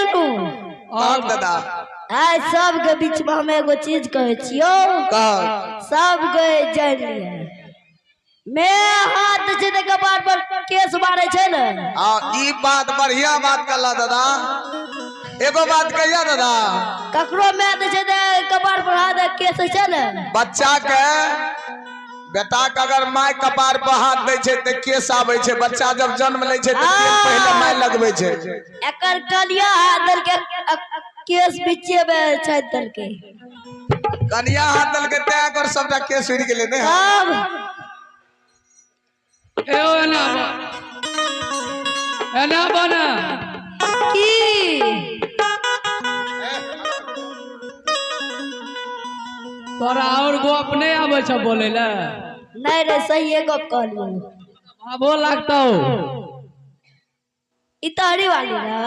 नुनू। कहक दादा। आइ सबके बीच में हम एगो चीज कहै छियौ। कह। सबके जानि लिहे, मैं हाथ छै तऽ कपार पर केस मारै छै ने। आ ई बात बढ़िया बात कहला दादा। एगो बात कहिया दादा? ककरो मैं दै छै तऽ कपार पर हाथ दे केस होइ छै ने। बच्चा के बेटा के अगर माय कपार पर हाथ दै छै तऽ केस आबै छै। बच्चा जब जन्म लै छै तऽ तेल पहिले माय लगबै छै। एकर कनिया हाथ देलकै, केस बीचे में छाटि देलकै। कनिया हाथ देलकै तें एकर सबटा केस उड़ि गेलै ने। तब एहो एना एना बना की तोरा और गप नहीं आबै छौ बोलै ले? नहीं रे, सही गप कहलियौ। भाभो लागतौ। ई तहरी वाली रे।